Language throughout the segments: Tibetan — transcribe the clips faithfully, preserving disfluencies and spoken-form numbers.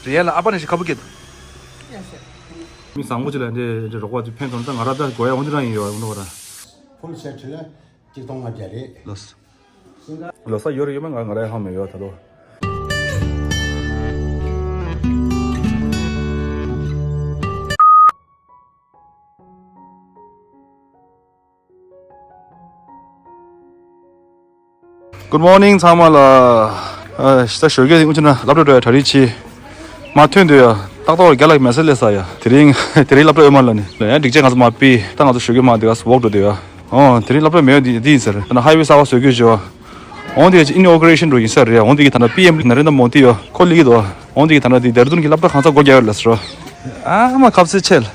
རེད་ལ་ཨ་པ་ནི་ཞིག་ཁ་བུ་ཀེད། མི་བཟང་པོ་ཅིག་ལ་འདྲེ་འདྲེ་རོགས་པ་ཅིག་ཕན་ཐོགས་ད་ང་ར་ད་དགོས་ཡ་འོང་དེ་རང་ཡིན་ཡོད་འོང་ནོ་ར། ཕུལ་སེ་ཊི་ལ་གཅིག་སྟོང་ལྔ་བརྒྱ་རེད། ལོས། ལོ་ས་ཡོད་རེད་ཡོད་མ་ང་ང་ར་ཧ་མེད་ཡོད་ད་དོ། Good morning ཚང་མ་ལ། ཨ་ད་ཞོགས་ཀས་དབུ་ཆུ་ན་སློབ་གྲྭ་འགྲོ་ཡ་གྲ་སྒྲིག་བྱེད། མ་ཐོན་དུས་ཡ་ཏག་ཏག་རྒྱ་ལགས་མེ་སེ་ལས་ས་ཡ་དེ་རིང་དེ་རིང་སློབ་གྲྭ་ཡོད་མ་ལ་ནི་ལ་ཡ་འགྲིག་ཆེ་ང་ཚོ་མ་པི་ད་ང་ཚོ་ཞོགས་ཀས་མ་དེ་ག་ཝོག་འགྲོ་དུས་ཡ། ཨོ་དེ་རིང་སློབ་གྲྭ་མེད་ཡ་འདི་འདི་ཡིན་ཟེར་ད་ན་ཧའི་ཝེ་གསར་པ་བཟོ་དགོས་བྱོས། འོང་དེ་ཨིན་ཨོ་ག་རེ་ཤན་འགྲོ་ཡིན་ས་རེད། འོང་དེ་གི་ད་ན་པི་ཨེམ་ནེ་རེན་དྲ་མོ་དི་ཡོ་ཁོ་ལི་གི་དོ། འོང་དེ་གི་ད་ན་དེ་དེར་དུན་གི་སློབ་གྲྭ་ཁང་ཚ་སྒོ་རྒྱག་ཡོད་ལ་ཟེར་རོ། ཨ་མ་ཁབ་སེ་ཆེ་ལ།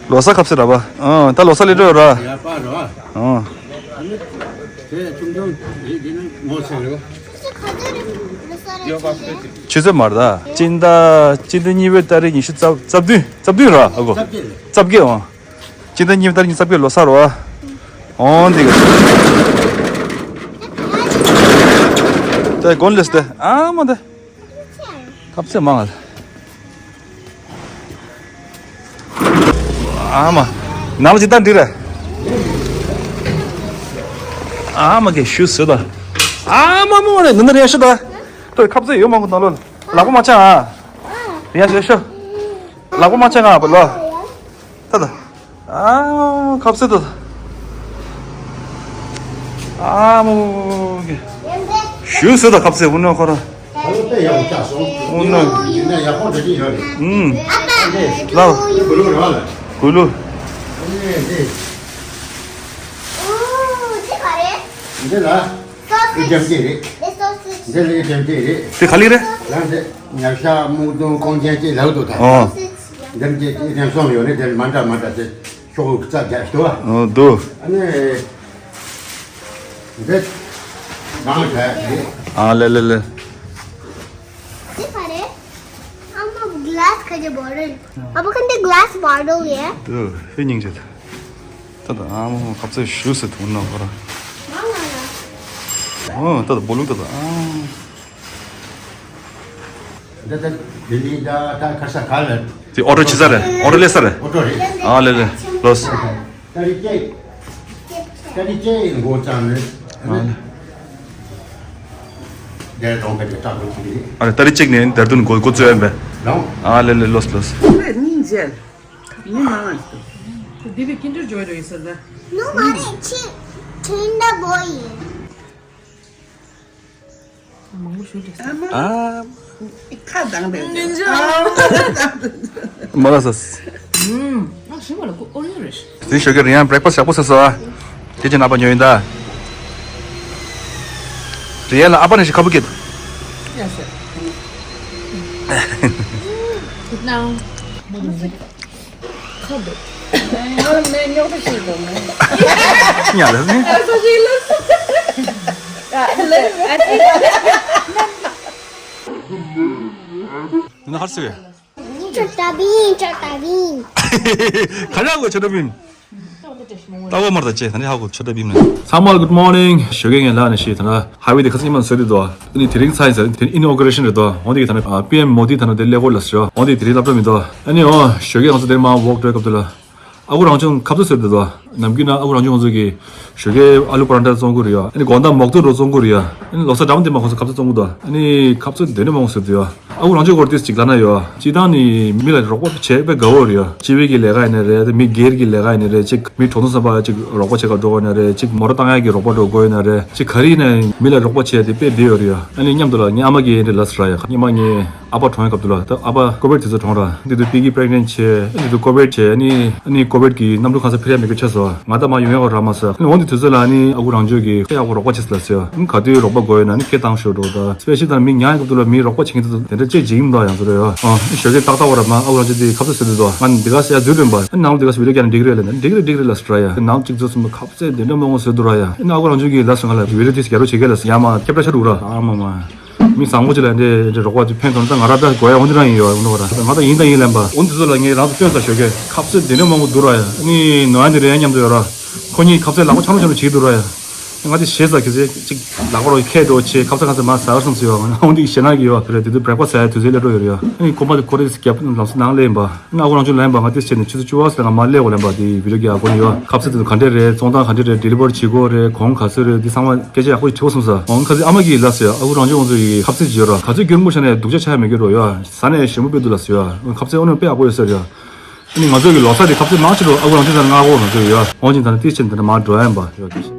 ལོ་ས་ཁབ་སེ་ར་བ། ཨ་ད་ལོ་ས་ལི་འགྲོ་ཡོད་ར། ཡ་པ་ར། ཨ་ཨ་ནི་དེ་ཆུང་ཆུང་དེ་དེ་ནི་ངོ་ཚ་རེད་བ། ཆུ་ཚོད་མར་ད་སྤྱི་ཟླ་སྤྱི་ཟླ་གཉིས་པའི་ཏ་རིག་ཉི་ཤུ་རྩ་རྩ་བདུན་རྩ་བདུན་ར་ཨ་གོ། རྩ་བརྒྱད་འོང་། སྤྱི་ཟླ་གཉིས་པའི་ཏ་རིག་ཉི་ཤུ་རྩ་བརྒྱད་ལོ་གསར་བ། འོང་འདི་ག་ད་གོན་ལེས་ཏེ་ཨ་མ་ད་ཁབ་ཚེ་མང་ཨ་མ་ནང་ལ་ཅི་ལྟར་འདི་རེད། ཨ་མ་གི་ཤུ་ཟེར་ད། ཨ་མ་མོ་རེད་ནི་ནི་རེད་ཤི་ད། ཏོ་ཁབ་ཚེ་ཡོད་མང་གི་ནང་ལོ་ལག་པ་མ་ཆག་ཨ། རེད་ཤི་ཤི། ལག་པ་མ་ཆག་ཨ་བ་ལོ། ད་ད། ཨ་ཁབ་སེ་ད། ཨ་མོ་གི། ཞུ་སེ་ད་ཁབ་སེ་འུ་ནོ་ཁོ་ར། ཨུ་ནོ། ཨུམ། ལ། གུ་ལུ། འདི་ལ། ཨི་ཏམ་ཅིག་རེད། འདི་ལ་ཨི་ཏམ་ཅིག་རེད། དེ་ག་ལེ་རེད། ལ་འདི་ཉ་ཤ་སྨུག་རྡུང་ཀོང་ཆེན་ཅིག་ལག་ཏུ་ཐལ། ཨོ། འདིར་གྱི་དེ་དེ་སོང་ཡོད་རེད། དེ་མ་འདྲ་མ་འདྲ་དེ་ཤོག་བུ་རྩ་རྒྱ་ཞུ་བ། ཨོ་འདུག་ཨ་ནི་འདི་མང་ཆེ་རེད། ཨ་ལེ་ལེ་ལེ། འདི་ག་རེད། ཨ་མ་གི་ལ་སི་ཁ་ཅིག་བོ་རེད། ཨ་བ་ཁ་འདི་གི་ལ་སི་བོ་རེད་ཡེ། འདུག་ཧེ་སྙིང་རྗེ། ད་ད་ཨ་མ་ཁབ་ཚེ་ཞུ་སེ་ཐུང་ན་ཁོ་ར། མང་ང་ལ། ཨོ་ད་ད་བོ་ལུག་ད་ད་ཨ། འདི་ལྟར་ལྡི་ལི་དང་ད་ཁ་ས་ག་ལ། དེ་ཨོ་ཊོ་བྱེད་ས་རེད། ཨོ་ཊོ་ལས་ས་རེད། ཨོ་ཊོ་རེད། ཨ་ལེ་ལེ། ལོས། ཏ་རིག་གཅིག་ཏ་རིག་གཅིག་འགོ་བརྩམས་ནས། ཨ་ལེ། འདིར་གཏོང་གི་རེད། སྟག་པོ་ཅིག་རེད། ཨ་ལེ་ཏ་རིག་གཅིག་ནས་འདིར་དོན་འགོ་འགོ་བཙུགས་ཡིན་པས། ལོང་། ཨ་ལེ་ལེ་ལོས་ལོས། ཁོས་སྙིང་རྗེ། མི་མང་ང་ཞིག་འདི་བའི་ཀིན་ཌར་ཇོའི་རེད་ཟེར་ན། ནུ་མ་རེད། ཆི་ཁྲིན་ཌ་བོ་ཡིན། མང་པོ་ཞུ་དྲི་ས། ཨ། ཁ་གདངས་པས། མ་ལ་ས། ཨ་ཞིམ་པ་ལ་ཀོ་ཨོ་ཉོན་རེད། དེ་ཞོགས་ཀས་རི་ཡན་བྷེ་རེག་ཕ་སི་ཡག་པོ་ཟ་སོང་ཨ། དེ་ཅི་ན་པ་ཉོ་ཡིན་ད། རི་ཡན་ལ་ཨ་པ་ནི་ཞིག་ཁ་བུ་ཀེད། ཡ་ས། ཁ་འདུག་ཨ་མའི་རྙོག་དྲ་ཞིག་འདུག་མོ། ཉལ་ལ་ནི། ཨ་ས་ཞིག་ལ་ས། ཨ་ལ་ཨ་ཅི། ན་ཧར་སི་བེ། ཆོ་ཏ་བིན། ཆོ་ཏ་བིན། ཁ་ཡ་གོ་ཆོ་ཏ་བིན། ཏ་བ་མར་ད་ཅེ་ད་ནི་ཧ་གོ་ཆོ་ཏ་བིན་ནི། ཚང་མ་ལ་good morning ཞོགས་ཀས་ངས་ལ་ནི་ཤེས་ད་ན་ཧ་བི་དེ་ཁ་སི་ཉི་མ་བཟོས་དེ་དོ། ཨ་ནི་དེ་རིང་ཚ་ཡིན་ཟེར་དེ་ཨིན་ཨོ་ག་རེ་ཤན་རེད་དོ། འོང་དེ་གི་ད་ན་པི་ཨེམ་མོ་དི་ད་ན་དེ་ཀླད་ཀོར་ལ་ཟེར། འོང་དེ་དེ་རིང་སློབ་གྲྭ་མི་དོ། ཨ་ནི་འོ་ཞོགས་ཀས་ང་ཚོ་དེར་མ་ཝོག་འགྲོའི་སྐབས་དེ་ལ། ཨ་ཁུ་རང་བྱུང་ཁབ་ཚ་བཟོས་དེ་དོ། ནམ་རྒྱུན་ན་ཨ་ཁུ་རང་བྱུང་ང་ཚོ་གི་ཞོགས་ཀས་ཨ་ལུ་པ་རང་ཐ་བཙོང་གི་རེད་ཡ། ཨ་ནི་དགོང་དག་མོག་ཐུག་འགྲོ་བཙོང་གི་རེད་ཡ། ཨ་ནི་ལོ་གསར་འགྲམ་དེ་མ་ཁོང་ཚོ་ཁབ་ཚ་བཙོང་གི་འདུག་ཨ་ནི་ཁབ་ཚ་དེ་འདྲ་མང་བཟོས་དེ་ཡ། ཨ་ཁུ་རང་ཚོའི་སྐོར་ཏིས་ཅིག་ལབ་ན་ཡོད། སྤྱིར་བཏང་ནི་མི་ལ་རོགས་པ་བྱེད་དཔེ་དགའ་བོ་རེད་ཡ། སྤྱི་པའི་གི་ལས་ཀ་ཡིན་ན་རེད། མི་སྒེར་གྱི་ལས་ཀ་ཡིན་ན་རེད། ཅིག་མི་གྲོངས་ཚོ་བསམ་པ་ཅིག་རོགས་པ་བྱེད་ག་འགྲོ་དགོས་ན་རེད། ཅིག་མོ་ཊ་བཏང་ཡ་གི་རོགས་པ་འགྲོ་དགོས་ཡིན་ན་རེད། ཅིག་ག་རེ་ཡིན་ན་མི་ལ་རོགས་པ་བྱེད་དེ་དཔེ་བདེ་ཡོད་རེད་ཡ། ཨ་ནི་མཉམ་དུ་ལ་ངའི་ཨ་མ་གིས་འདི་ལབ་ཟེར་ཡ། ཉི་མ་ངའི་ཨ་ཕ་གྲོངས་སྐབས་དུ་ལ་ད་ཨ་ཕ་ཀོ་བིཌ་དུས་ཚོད་གྲོངས་ར། འདི་དུས་པི་གི་པི་རེག་ནེན་ཊི་བྱས། འདི་དུས་ཀོ་བིཌ་བྱས། ཨ་ནི་ཨ་ནི་ཀོ་བིཌ་གི་གནམ་གྲུ་ཁ་སང་ཕེབས་ཡ་མེད་པའི་ཆགས་སོང་། ང་ད་མ་ཡོང་ཡ་གོ་རག་མ་སོང་། ཨ་ནི་འོང་དུས་དུས་ཚོད་ལ་ཨ་ནི་ཨ་ཁུ་རང་ཚོ་གིས་ཁ་ཡག་པོ་རོགས་པ་བྱེད་ཟེར་ལབ་ཟེར། ཨ་ནི་ག་དུས་རོགས་པ་དགོས་ཡོད་ན་ཨ་ནི་སྐད་བཏང་ཤོག་འགྲོ་ད། སྤེ་ཤལ་ད་མི་ཉལ་སྐབས་དུ་ལ་མི་རོགས་པ་བྱེད་མཁན་དེ་ཚོ་དེ་འདྲ་ཅིག་འཇིགས་མི་འདུག་ཡང་ཚོ་རེད་ཡ། ཨ་ནི་ཞོགས་ཀས་ཏག་ཏག་བ་ར་མ་ཨ་ཁུ་རང་ཚོ་དེ་ཁ་ཚ་ཟེར་དུས་དོ། ང་འདི་ག་ཟེར་ཡ་དུས་རེད་པ། ཨ་ནི་ནང་ལ་འདི་ག་ཟེར་བི་ཌི་ཡོ་བརྒྱབ་ན་འགྲིག་གི་རེད་ལབ་ན་འགྲིག་གི་རེད་ལབ་ཟེར་ར་ཡ། ནང་གཅིག་ཚོ་སུ་མ་ཁ་ཚད་དེ་འདྲ་མང་པོ་བཟོས་འདུག་ར་ཡ། ཨ་ནི་ཨ་ཁུ་རང་ཚོ་གིས་ལབ་སོང་། ང་ལ་བི་ཌི་ཡོ་དེ་རྒྱག་རོགས་བྱེད་གས་ལབ་སོང་། ཡ་མ་ཁྱབ་བསྒྲགས་ཆགས་འདུག་ར། ཨ་མ་མ། མི་བཟང་པོ་ཅིག་ལ་འདི་འདི་རོགས་པ་ཅིག་ཕན་ཐོགས་ན་ད་ང་ར་ད་དགོས་ཡ་འོང་དེ་རང་ཡིན་ཡོད་འོང་འདུག་ར། ང་ད་ཡིན་ད་ཡིན་ལན་པ་འོང་དེ་ཚོ་ལ་ངས་རང་ཚོ་སྟོན་ས་ཞོགས་ཀས་ཁ་ཚད་དེ་འདྲ་མང་པོ་འདུག་ར་ཡ། ཨ་ནི་ནོར་ཡ་འདི་རེད་ཡ་མཉམ་དུ་ཡོད་ར། ཁོ་གཉིས་ཁ་ཚད་ལག་པ་འཆང་རོགས་འཆང་རོགས་བྱེད་འདུག་ར་ཡ། ང་དེ་ཞེ་ས་གི་ཚེ་གཅིག་ལག་པ་རོ་ཁད་དོ་ཆེ་ཁབ་ས་ཁ་ས་མ་ཟ་བར་སོང་ཟེར་ཡོད། ང་འོང་དེ་ཞེ་ན་གི་ཡོད་རེད། དེ་དུས་བྲེག་ཕ་སི་ཟ་ཡ་དུས་ཚོད་སླེབས་འགྲོ་ཡོད་རེད། ཨ་ནི་ཁོ་པ་དེ་ཁོ་རེ་རྒྱབ་ནང་ལ་ནང་ལེན་པ། ཨ་ནི་ཨ་ཁུ་རང་ཚོ་ལེན་པ། ང་དེ་བྱས་ནས་ཆུ་ཚོད་བཅུ་པ་ཟེར་ང་མ་སླེབས་གོ་ལེན་པ། དེ་བི་ཌི་ཡོ་གི་ཨ་ཁུ་ཡོད། ཁབ་ས་དེ་ཚོ་ག་འདྲས་རེད། བཙོང་སྟངས་ག་འདྲས་རེད། ཌི་ལི་བར་བྱེད་དགོས་རེད། གོང་ག་ཚོད་རེད། དེ་ཚང་མ་སྐད་ཆ་ཡག་པོ་ཞིག་དྲི་བ་གསུངས་ས། འོང་ཁ་སི་ཨ་མ་གིས་ལབ་ཟེར། ཨ་ཁུ་རང་ཅག་ང་ཚོ་ཡི་ཁབ་ཚིག་བརྗོད་ར་ག་ཚོད་སྐྱོན་པོ་ཆ་ནས་སྡུག་ཅག་ཆ་ཡ་མི་སྐྱོན་རོ་ཡ། ཟ་ནས་ཞིམ་པོ་དཔེ་འདུག་ལབ་ཟེར་ཡ། ཁབ་ཚིག་ཨོ་ནི་དཔེ་ཡག་པོ་ཡོད་ཟེར་ཡ། ཨ་ནི་ང་ཚོ་གི་ལོ་གསར་དེ་ཁབ་ཚིག་མང་ཆེ་རོ་ཨ་ཁུ་རང་ཅག་ཚ་ནང་གོ་ང་ཚོ་ཡ། འོང་ཅིང་ད་ནི་ཏི་ཆེན་ད་ནི་མ་འགྲོ་ཡ་ཡིན་པ་ཡོད། ཚིག་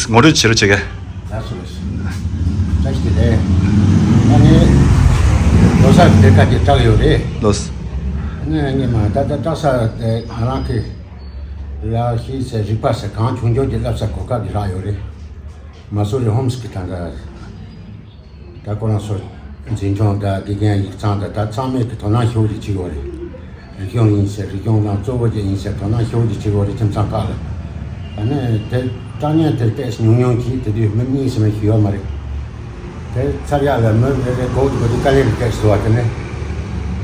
ངོ་སྤྲོད་བྱེད་རོགས་བྱེད་ག་ལགས་སོ་ལགས་སོ། བཀྲ་ཤིས་བདེ་ལེགས། ཨ་ནི་ལོ་གསར་དེ་ག་གི་སྐྲག་ཡོད་རེད། ལགས་སོ། ཨ་ནི་ངས་མ་ད་ལྟ་སྐྲག་ས་དེ་ང་རང་གི་ལ་ཤི་ཟེར་རིག་པ་ཟེར་གང་བྱུང་ཆོག་གི་བསླབ་ས་གོ་སྐབས་ཀྱི་རག་ཡོད་རེད། མ་སོ་རི་ཧོམ་སི་གི་ད་ལྟ། ད་ཁོ་རང་ཚོ་འཛིན་སྐྱོང་དང་དགེ་རྒན་ཡིག་ཚང་དང་ད་ཚང་མས་ཀྱི་དོ་སྣང་ཞེ་པོ་ཅིག་བྱེད་ཀྱི་ཡོད་རེད། རིག་གཞུང་ཡིན་ཟེར་རིག་གཞུང་དང་གཙོ་བོ་ཅིག་ཡིན་ཟེར་དོ་སྣང་ཞེ་པོ་ཅིག་བྱེད་ཀྱི་ཡོད་རེད་ཁྱིམ་ཚང་ཁག་ལ། ཨ་ནི་དེ་སྐྲག་ཉེན་དེ་ཏོག་ཙམ་ཉུང་ཉུང་གིས་དེ་དུས་མི་གཉིས་ཟེར་མི་ཞིག་ཡོད་མ་རེད། དེ་ཚར་ཡག་ལ་མི་རེ་རེ་མགོ་དགུ་དེ་དཀའ་ལས་རེ་ཏོག་ཙམ་བཟོ་བ་དེ་ནི།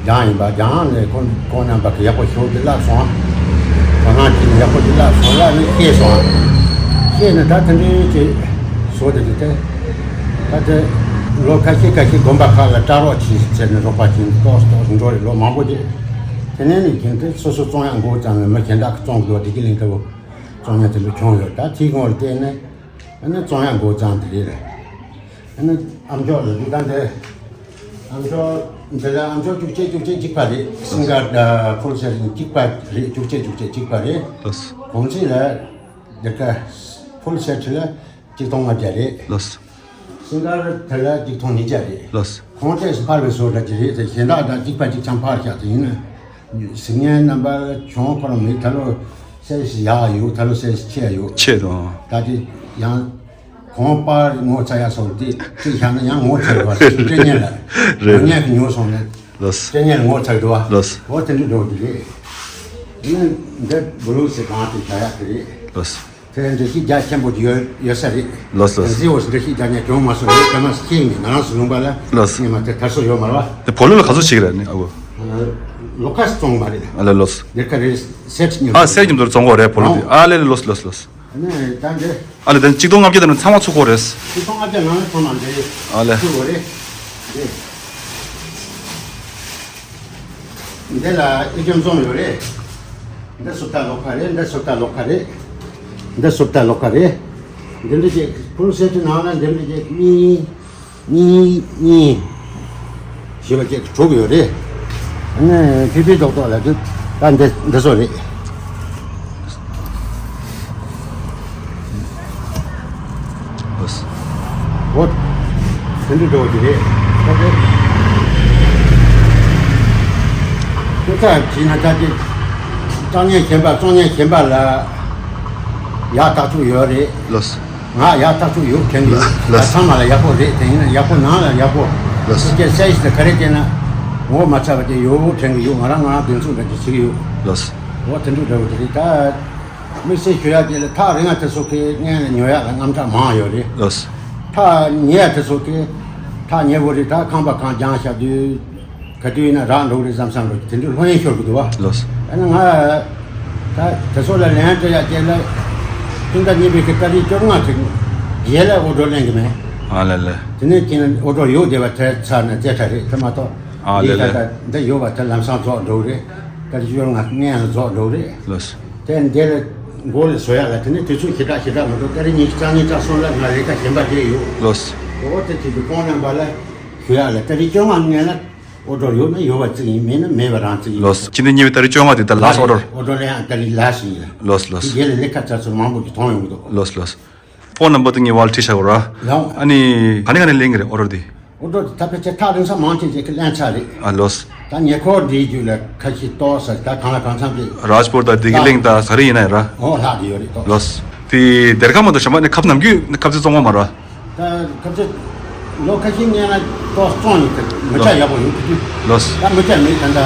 རྒྱང་ཡིན་པ་རྒྱང་ནས་ཁོང་ཁོང་རྣམ་པ་གི་ཡག་པོ་ཞེ་པོ་ཅིག་བསླབ་སོང་། དོ་སྣང་བྱས་ནས་ཡག་པོ་ཅིག་བསླབ་སོང་ལབ་ནས་ཤེས་སོང་། ཤེས་ནས་ད་དེ་འདྲའི་ཅིག་བཟོ་དེ་དུས་དེ། ད་དེ་ལོ་ཁ་ཤས་ཁ་ཤས་དགོན་པ་ཁག་ལ་སྐྲག་རོགས་གྱིས་ཟེར་ནས་རོགས་པ་བྱས་ནས་ཏོག་ཙམ་ཏོག་ཙམ་འགྲོ་རེད་ལོ་མང་པོ་དེ། དེ་ནས་ནི་གྱིན་དེ་སོ་སོ་བཙོང་ཡག་འགོ་བརྩམས་ནས་མི་གཞན་དག་གིས་བཙོང་དགོས་བདེ་སྐྱིད་གླིང་ལྟ་བུ་བཙོང་ཡག་དེ་འདྲ་བྱུང་ཡོད། ད་དེའི་སྔོན་ལ་བལྟས་ནས་ཨ་ནི་བཙོང་ཡག་འགོ་བརྩམས་དེ་རེད་ལ། ཨ་ནི་ཨ་མཆོག་ལ་འདུག་ད་འདི་ཨ་མཆོག་འདི་ལ་ཨ་མཆོག་བཅུ་གཅིག་བཅུ་གཅིག་གཅིག་པ་རེད། སིང་ག་ཕུལ་སེ་རེད་གཅིག་པ་རེད། བཅུ་གཅིག་བཅུ་གཅིག་གཅིག་པ་རེད། ལགས། གོང་ཚད་ལ་འདི་ག་ཕུལ་སེ་ལ་གཅིག་སྟོང་ལྔ་བརྒྱ་རེད། ལགས། སིང་ག་དེ་ལ་གཅིག་སྟོང་ཉིས་བརྒྱ་རེད། ལགས། གོང་ཚད་སུ་འཕར་བའི་བཟོ་འདྲ་ཅིག་རེད་དེ་གཞན་དག་དང་གཅིག་པ་གཅིག་རྐྱང་འཕར་བཞག་དེ་ཡིན་ན། གཟིགས་མཁན་རྣམ་པ་གྱོང་ཁོ་རང་མེད། ད་ལོ་སེ་ཡག་ཡོད། ད་ལོ་སེ་ཆེ་ཡོད། ཆེ་དང་། ད་དེ་ཡང་གོང་པར་ངོ་ཚ་ཡག་སོང་དེ་དེ་བཞག་ན་ཡང་ངོ་ཚ་བ་སྤྲད་ཉན་ལ། རེད། ངོ་ཉན་གྱི་ཉོ་སོང་ནས། ལགས། སྤྲད་ཉན་ལ་ངོ་ཚ་གི་འདུག་བ། ལགས། འོ་དེ་འདྲ་འགྲོ་གི་རེད། ཡིན་ན་འདི་བུ་ལུག་ཟེར་གང་དེ་བྱ་ཡག་གི་རེད། ལགས། དེ་འདྲ་ཤེས་རྒྱ་ཆེན་པོ་ཡོད་ཡོད་ས་རེད། ལགས་སོ། ལགས་སོ། གཟི་འོ་འདྲ་ཤེས་རྒྱ་ཉན་གྱོང་མ་སོང་རེད། དེ་མ་ཤེས་ནས་ང་རང་ཚོ་ལུང་པ་ལ། ལགས་སོ། ཉི་མ་དེ་དར་སྲོལ་ཡོད་མ་རེད་བ། དེ་བོ་ལོ་ལ་ག་ཚོད་བྱེད་ཀྱི་རེད་ནི་ཨ་བོ། ལོ་ཁ་བཙོང་མ་རེད། ཨ་ལེ་ལགས་སོ། འདིར་ཁ་རེད་སེར་ཉིན། ཨ་སེར་ཉིན་དུ་བཙོང་གོ་རེད་བོ་ལོ་དེ། ཨ་ལེ་ལེ་ལགས་སོ་ལགས་སོ་ལགས་སོ། ནས་ད་འདི། ཨ་ལེ་དེ་གཅིག་སྟོང་ལྔ་བརྒྱ་དེ་ནི་ཚང་མ་ཚུགས་གོ་རེད། གཅིག་སྟོང་ལྔ་བརྒྱ་ནང་ལ་ཚང་མ་འདི། ཨ་ལེ། ཚུགས་གོ་རེད། འདི། འདི་ལ་ཨེ་ཅམ་བཙོང་ཡོད་རེད། འདི་སུབ་ཏ་ལོག་ཁ་རེད། འདི་སུབ་ཏ་ལོག་ཁ་རེད། འདི་སུབ་ཏ་ལོག་ཁ་རེད། འདི་འདྲ་ཅིག་ཕུལ་སེ་ཊི་ནང་ལ་འདི་འདྲ་ཅིག་གཉིས། གཉིས་གཉིས། ཞེས་པ་ཅིག་གྲུབ་ཡོད་རེད། ཨ་ནི་ཕི་ཕི་རྡོག་རྡོག་ལ་དུ་ད་འདི་འདི་ཚོ་རེད། འོ། དེ་འདྲ་འགྲོ་གི་རེད། ད་དེ། ཁྱོད་ཚ་བྱས་ན་ད་དེ། སྐྲག་ཉེན་ཞན་པ་བཙོང་ཉེན་ཞན་པ་ལ་ཡག་ཐག་ཆོད་ཡོད་རེད། ལགས། ང་ཡག་ཐག་ཆོད་ཡོད་དྲན་གི་ཡོད། ལགས། ད་ཚང་མ་ལ་ཡག་པོ་རེད། དེ་ཡིན་ན་ཡག་པོ་ནང་ལ་ཡག་པོ། ལགས། སུ་སྐད་གསལ་ཞིག་ད་ག་རེ་བལྟས་ན། ངོ་མ་ཚ་བ་དེ་ཡོད་དྲན་གི་ཡོད། ང་རང་ང་རང་གདེང་ཚོད་འདྲ་ཅིག་བྱེད་གི་ཡོད། ལགས། འོ་དེ་འདྲ་འདྲ་བོ་དེ་རེད་ད། དམིགས་བསལ་ཞུ་ཡག་དེ་ལ་ཐག་རིང་ང་དེ་ཚོ་གི་སྔོན་ལ་ཉོ་ཡག་ལ་རྔམ་སྐྲག་མང་ཡོད་རེད། ལགས། ཐག་ཉེ་ཡག་དེ་ཚོ་གི་ཐག་ཉེ་བོ་རེད། ད་ཁང་པ་གང་རྒྱང་བཞག་དུས་ག་དུས་ཡིན་ན་རག་འགྲོ་གི་རེད་བསམ་བསམ་འགྲོ་དེ་འདྲའི་ལྷོད་གཡེང་ཤོར་གི་འདུག་བ། ལགས། ཨ་ནི་ང་ད་དེ་ཚོ་ལ་ལན་སྤྲད་ཡག་དེ་ལ་སྤུན་ཟླ་གཉིས་པོའི་གི་ཏ་རིག་བཅོ་ལྔ་ཚེ་རྗེས་ལ་ཨོ་ཌར་ལེན་གི་མེད། ཨ་ལེ་ལེ། དེ་ནས་ཀྱིན་ཨོ་ཌར་ཡོད་བསྡད་པ་དེ་ཚར་ནས་རྩེ་གྲ་རེད། དེ་མ་གཏོགས། ཨ་ལེ་ལེ། འདི་ད་ལྟ་འདི་ཡོད་པ་ད་ལམ་སང་རྫོགས་འགྲོ་རེད། ད་ལྟ་ཡོད་ང་ངས་ཡང་རྫོགས་འགྲོ་རེད། ལོས། དེ་འདི་ལ་མགོ་ལ་བཟོ་ཡག་ལ་དེ་ནས་དུས་ཚོད་ཞེ་དྲག་ཞེ་དྲག་མི་འདུག་ད་རེས་ཉི་ཤུ་རྩ་གཉིས་རྩ་གསུམ་ལ་ང་ལས་ཀ་གཞན་པ་བྱས་ཡོད། ལོས། འོ་དེ་དེ་དུས་ཁོང་རྣམ་པ་ལ་ཞུ་ཡག་ལ་ད་རེས་བཅོ་ལྔ་ངན་ལ་ཨོ་ཌར་ཡོད་ན་ཡོད་པ་བརྩི་ཡིན། མེད་ན་མེད་པ་རང་བརྩི་ཡིན། ལོས། ཕྱི་ཟླ་གཉིས་པའི་ཏ་རིག་བཅོ་ལྔ་དེ་ད་ལཱ་སི་ཊི་ཨོ་ཌར། ཨོ་ཌར་ཡང་ད་རེས་ལཱ་སི་ཊི་ཡིན་ལ། ལོས་ལོས། དེ་རྗེས་ལ་ལས་ཀ་བྱ་ཚུལ་མང་པོ་ཞིག་མཐོང་ཡོང་གི་འདུག་ལོས་ལོས། ཕོན་ནམ་བར་དེ་ངས་བར་ཁྲིད་བྱ་དགོས་ར། ལགས། ཨ་ནི་ག་ནས་ག་ནས་ལེན་གི་རེད་ཨོ་ཌར་དེ། ཨོ་ཌར་དེ་ད་ཕལ་ཆེར་ཐག་རིང་ས་མང་ཆེ་ཆེ་གི་ལེན་ཆ་རེད། ཨ་ལོས། ད་ཉེ་འཁོར་འདིའི་རྒྱུད་ལ་ཁ་ཤས་ཏོག་ཙམ་ད་གང་ལ་གང་འཚམ་གྱི། རཱཇ་པུར་དང་དེ་གི་གླིང་དང་ག་རེ་ཡིན་ན་ཡང་ར། ཨོ་ལྷག་གི་ཡོད་རེད་ཏོག་ལོས། དེ་སྡེར་ཁ་མ་གཏོགས་ཞྭ་མོ་ནི་ཁབ་ནམ་རྒྱུན་ནི་ཁབ་ཙེ་བཙོང་བ་མ་ར། ད་ཁབ་ཚེ་ལོ་ཁ་ཤས་སྔོན་ལ་ཏོག་བཙོང་ཡོད་དེ་མི་ཆ་ཡག་པོ་ཡོད་དུས། ལོས། ད་མི་ཆ་མེད་ད་ད་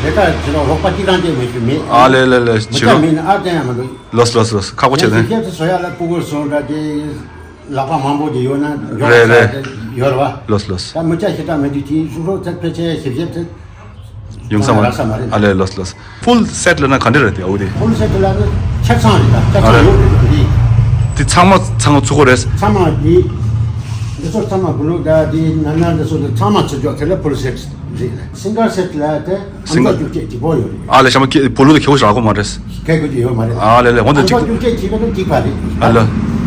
ལས་ཀ་བྱེད་རོགས་རོགས་པ་གཅིག་རང་བྱས་མི་ཞུ་མེད། ཨ་ལེ་ལེ་ལེ། མི་ཆ་མེད་ན་ཨ་བསྟན་ཡག་མི་འདུག་ལོས་ལོས་ལོས། ཁག་པོ་ཆེ་ནས། ཞིབ་ཏུ་བཟོ་ཡག་ལ་སྤུ་གུ་བཟོ་འདྲ་དེ་ལག་པ་མང་པོ་དེ་ཡོད་ན་འཇོག་རེད་རེད། ཡོད་རེད་བ། ལོས་ལོས། ད་མི་ཆ་ཞེ་དྲག་མེད་དུས་དེའི་གཞུག་རོགས་ཚད་ཕལ་ཆེར་ཞིབ་ཞིབ་ཚད། ཡོང་ས་མ་རག་ས་མ་རེད། ཨ་ལེ་ལོས་ལོས། ཕུལ་སེ་ཊི་ལ་ན་ག་འདྲ་རེད་དེ་ཨོ་དེ། ཕུལ་སེ་ཊི་ལ་ནི་ཆ་ཚང་རེད་ད་ཆ་ཨ་ཚང་རེད། ཡོད་རེད་འདི། དེ་ཚང་མ་ཚང་མ་ཚུགས་ཀྱི་རེད། ཚང་མ་འདི། འདི་ཚོ་ཚང་མ་བུ་ལུག་ད་འདི་ན་ན་འདི་ཚོ་དེ་ཚང་མ་ཚུགས་ཀྱོག་དེ་ལ་ཕུལ་སེ་ཊི་རེད། སིང་གལ་སེ་ཊི་ལ་དེ་ཨམ་སིང་གལ་ཅོག་ཅིག་ཅིག་པོ་ཡོད་རེད། ཨ་ལེ་ཤ་མ་ཁྱེད་བུ་ལུག་དེ་ཁྱེའུ་ཞིག་རག་གོ་མ་རེད། ཁྱེད་ཀྱི་ཡོད་མ་རེད། ཨ་ལེ་ལེ་འོན་ཏེ་ཨམ་ཅིག་སྐད་ཅོག་ཅིག་ཅིག་པ་དེ་གཅིག་པ་རེད། ཨ་ལེ།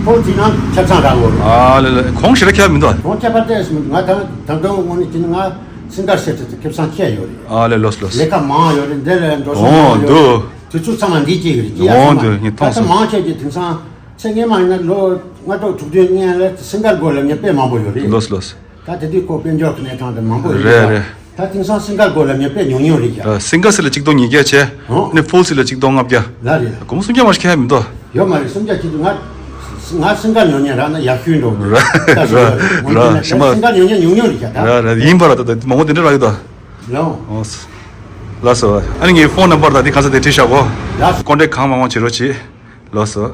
ཕུལ་དེ་ནང་ཆ་ཚང་རག་གོ་རེད། ཨ་ལེ་ལེ་གོང་ཞེ་དྲག་ཁྱད་མི་འདུག་ཁོང་ཁྱད་པར་ཏོག་ཙམ་མི་འདུག་ང་ད་ད་དུང་དངོས་གནས་ཀྱི་ནི་ང་སིང་གལ་སེ་ཊི་དེ་ཁེ་བཟང་ཆེ་ཡོད་རེད། ཨ་ལེ་ལོས་ལོས། ལས་ཀ་མང་ཡོད་རེད། འདི་ལ་འགྲོ་སོང་མང་ཡོད་རེད། འོ་འདུག་དུས་ཚོད་ཚང་མ་འདི་གཅིག་རེད་ཅི་ཡ་འོ་ཚང་མ། འདུག་ངས་མཐོང་ད་ལྟ་སོང་། མང་ཆེ་གི་དེང་སང་ཚེ་སྔོན་མ་ཡིན་ན་ལོ་ལྔ་དྲུག་དྲུག་ཅུའི་སྔོན་ལ་སིང་གལ་སྒོ་ལ་ཉེ་དཔེ་མང་པོ་ཡོད་རེད། ལོས་ལོས། ད་དེ་དུས་ཁོ་དཔལ་འབྱོར་གྱི་གནས་སྟངས་དེ་མང་པོ་ཡོད་རེད་རེད། ད་དེང་སང་སིང་གལ་སྒོ་ལ་ཉེ་དཔེ་ཉུང་ཉུང་རེད་ཡ། ད་སིང་གལ་སེ་ཊི་ལ་གཅིག་སྟོང་ཉིས་བརྒྱ་བྱས། ཨོ། ནི་ཕུལ་སེ་ཊི་ལ་གཅིག་སྟོང་ལྔ་བརྒྱ། ལ་རེད། སྒོར་མོ་སུམ་བརྒྱ་མ་ཞིག་ཁེ་ཡ་མི་འདུག་ཡོད་མ་རེད། སུམ་བརྒྱ་གཅིག་ཏུ་ང་ང་སིང་གལ་ཉོ་མཁན་རག་ན་ཡག་ཤོས་འགྲོ་གི་རེད། ད་ཞུ་ཡ་རེད། ར་ངོ་ར་འདི་ན་ཞི་མ་སིང་གལ་ཉོ་མཁན་ཉུང་ཉུང་རེད་ཤག་ད། ར་ར་ཡིན་པ་ར་ད་ད་མང་པོ་དེ་འདྲ་རག་ཡོད་ད། ལོ། ཨོ་ལགས་སོ། ཨ་ནི་ངའི་ཕོན་ནམ་བར་ད་འདི་ག་ས་དེ་བྲིས་བཞག་གོ། ལགས་སོ། ཀོན་ཊེག་གང་མང་མང་བྱེད་རོགས་གྱིས། ལགས་སོ།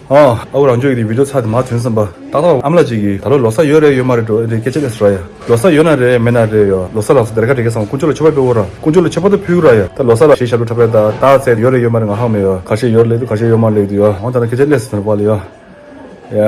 ཨ་ཨ་བོ་རང་ཆོས་ཀྱི་བི་ཌིའོ་ཚར་དེ་མ་ཐོན་ཙམ་པ་ཏག་ཏག་ཨ་མ་ལགས་ཅིག་གིས་ད་ལོ་ལོ་གསར་ཡོད་རེད་ཡོད་མ་རེད་འགྲོ་ཨེ་འདྲའི་སྐད་ཆ་སླེབས་སོང་ར་ཡ། ལོ་གསར་ཡོད་ན་རེད་མེད་ན་རེད་ཡོ། ལོ་གསར་ལ་སྡེར་ཁ་སྒྲིག་གི་སང་དཀོན་མཆོག་ལ་མཆོད་པ་ཕུལ་གོ་ར་ཡ། དཀོན་མཆོག་ལ་མཆོད་པ་ད་ཕུལ་གི་ར་ཡ། ད་ལོ་གསར་ལ་ཞེས་ཞབས་བྲོ་འཁྲབ་པའི་ད་ད་ཚད་ཡོད་རེད་ཡོད་མ་རེད་ང་ཧ་མེད་ཡོ། ཁ་ཤས་ཡོད་རེད་ལེགས་འདུག་ཁ་ཤས་ཡོད་མ་རེད་ལེགས་འདུག་ཡོ། འོང་ད་ན་སྐད་ཆ་སླེབས་སོང་ད་ལོ་པ་ལ་ཡོ། ཡ།